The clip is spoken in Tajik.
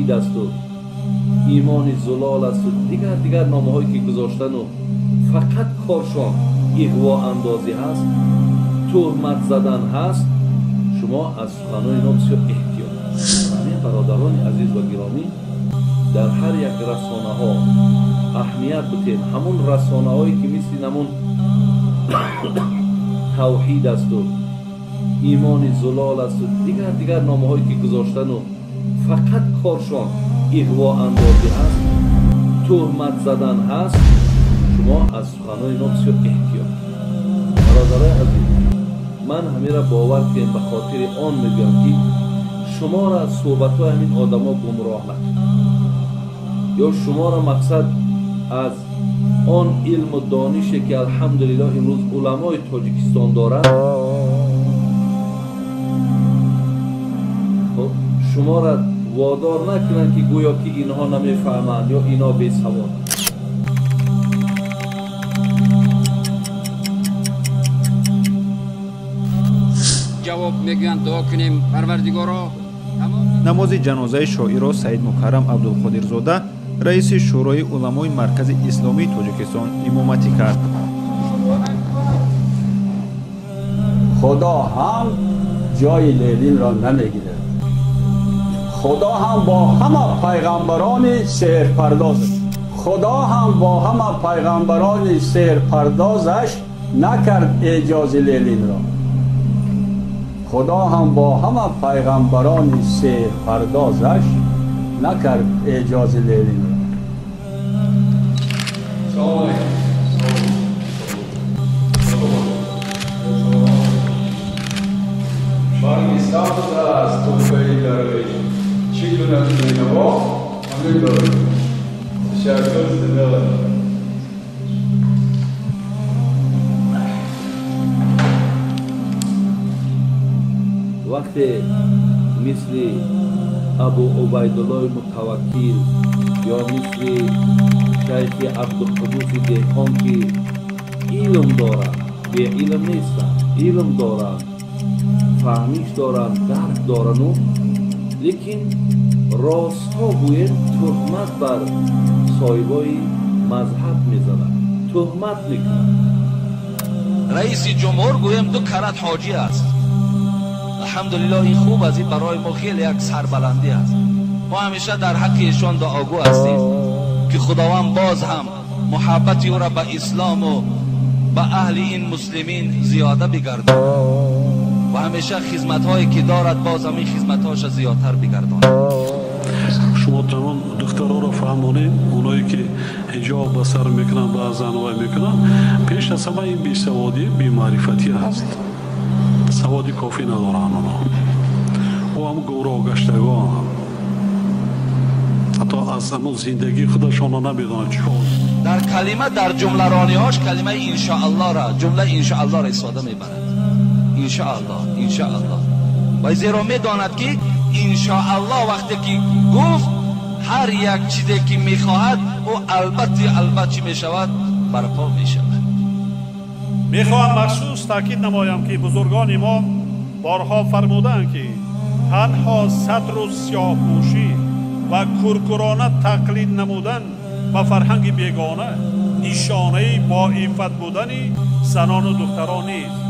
Тавҳид аст ва имони зулол аст ва дигар номаҳое ки гузоштан ва фақат коршон иғвоандозӣ ҳаст, туҳмат задан ҳаст, шумо аз суханони инҳо бисёр эҳтиёт. Ҳамин бародарони азиз ва гиромӣ, дар ҳар як расонаҳо аҳамият бидиҳед. Ҳамун расонаҳое ки мисли намун тавҳид аст ва имони зулол аст ва дигар номаҳое ки гузоштан ва фақат коршон иғвоандозӣ ҳаст, туҳмат задан ҳаст, шумо аз суханони инҳо бисёр эҳтиёт. Бародарони азиз, ман ҳамира бовар кунем, ба хотири он мегӯям ки шуморо аз суҳбатҳои ҳамин одамо гумроҳ накунад ё шуморо мақсад аз он илму донише ки алҳамдулиллоҳ имрӯз уламои Тоҷикистон доранд, шуморо водор накунанд ки гӯё ки инҳо намефаҳманд ё инҳо бесаводанд. Ҷавоб мегӯянд, дуо кунем Парвардигоро. Намози ҷанозаи шоиро Саид Мукаррам Абдулқодирзода, раиси Шӯрои уламои Маркази Исломии Тоҷикистон, имоматӣ кард. Худо ҳам ҷои Ленинро намегирад. Худо ҳам бо ҳама пайғамбарони сеҳрпардоз, Худо ҳам бо ҳама пайғамбарони сеҳрпардозаш накард эъҷози Ленинро. Худо ҳам бо ҳама пайғамбарони сеҳрпардозаш накард эъҷози Ленинро. برگ سبز است تحفه درویش، چی کند بینوا همه درویش. تشکر، زنده باشید. وقتی مثل ابو عبیدالله متوکل یا مثل شیخ عبدالقدوس دهقان که علم دارند، بی علم نیستند، علم دارند، فهمیش دارند، درک دارند، لیکن راستها گویم تهمت بر صاحبای مذهب میزنند، تهمت میکنند. رئیس جمهور گویم 2 کرات حاجی است. الحمدلله این خوب از این برای ما خیلی یک سربلندی است. ما همیشه در حق ایشان دعاگو هستیم که خداوند باز هم محبت او را به اسلام و به اهل این مسلمین زیاده بگرداند و همیشه خدمت هایی که دارد باز هم این خدمت هاش زیادتر بگرداند. شما تمام دخترها را فهمانید، اونایی که حجاب به سر میکنن، بعضا وای میکنن، پیش از همه این بیسوادی، بی‌معرفتی است. سوادی کافی ندارن اونا. او هم گمراه گشتگان، حتی از همون زندگی خودشان نمیدونن چیکار. در کلمه، در جمله رانی‌هاش کلمه انشاءالله را، جمله انشاءالله را استفاده میبرد. انشاءالله، انشاءالله. و زیرا میداند که انشاءالله وقتی که گفت هر یک چیزی که میخواهد او البته چی میشود؟ برپا میشود. میخواهم مخصوص تاکید نمایم که بزرگان ما بارها فرمودند که تنها ستر و سیاه‌پوشی و کورکورانه تقلید نمودن به فرهنگ بیگانه نشانه با عفت بودن زنان و دختران نیست.